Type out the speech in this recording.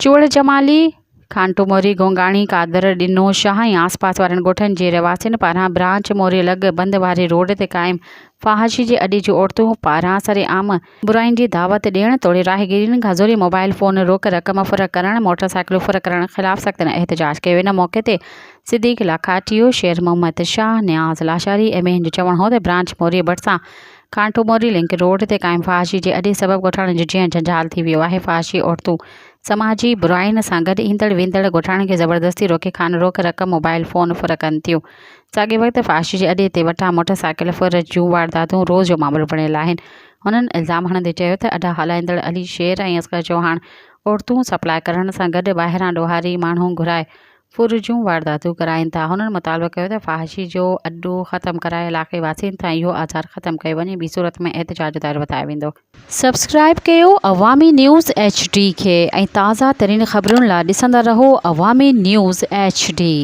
چوهڙ جمالي، کانٽو موري، گونگاڻي، قادر ڏنو شاهه ۽ آس پاس وارن ڳوٺن جي رهواسين پاران برانچ موري لڳ بند واري روڊ تي قائم فحاشي جي اڏي جون عورتون پاران سرعام براين جي دعوت ڏيڻ توڙي راهگيرين کان زوري موبائل فون روڪ رقم ڦر ڪرڻ، موٽر سائيڪلون ڦر ڪرڻ خلاف سخت احتجاج ڪيو. ان موقعي تي صديق لاکاٽيو، شير محمد شاهه، نياز لاشاري ۽ ٻين جو چوڻ هو ته برانچ موري ڀرسان کانٽو موري لنڪ روڊ تي قائم فحاشي جي اڏي سبب ڳوٺاڻن جو جيئڻ جنجال ٿي ويو آهي، فحاشي عورتون سماجي براين سان گڏ ايندڙ ويندڙ ڳوٺاڻن کي زبردستي روڪي کان روڪ رقم موبائل فون ڦر ڪن ٿيون. ساڳئي وقت فحاشي جي اڏي تي وٽان موٽر سائيڪل ڦر جون وارداتون روز جو معمول بڻيل آهن. هنن الزام هڻندي چيو ته اڏا هلائيندڙ علي شير ۽ اصغر چوهاڻ عورتون سپلاء ڪرڻ سان گڏ ٻاهران ڏوهاري ماڻهو گهرائي ڦر جون وارداتون ڪرائين ٿا. هنن مطالبو ڪيو ته فحاشي جو اڏو ختم ڪرائي علائقي واسين تان اهو آزار ختم ڪيو وڃي ٻي صورت ۾ احتجاج جو دائرو وڌايو ويندو. سبسڪرائيب ڪيو عوامي نيوز ايڇ ڊي کي ۽ تازه ترين خبرن لا ڏسندا رهو عوامي نيوز ايڇ ڊي.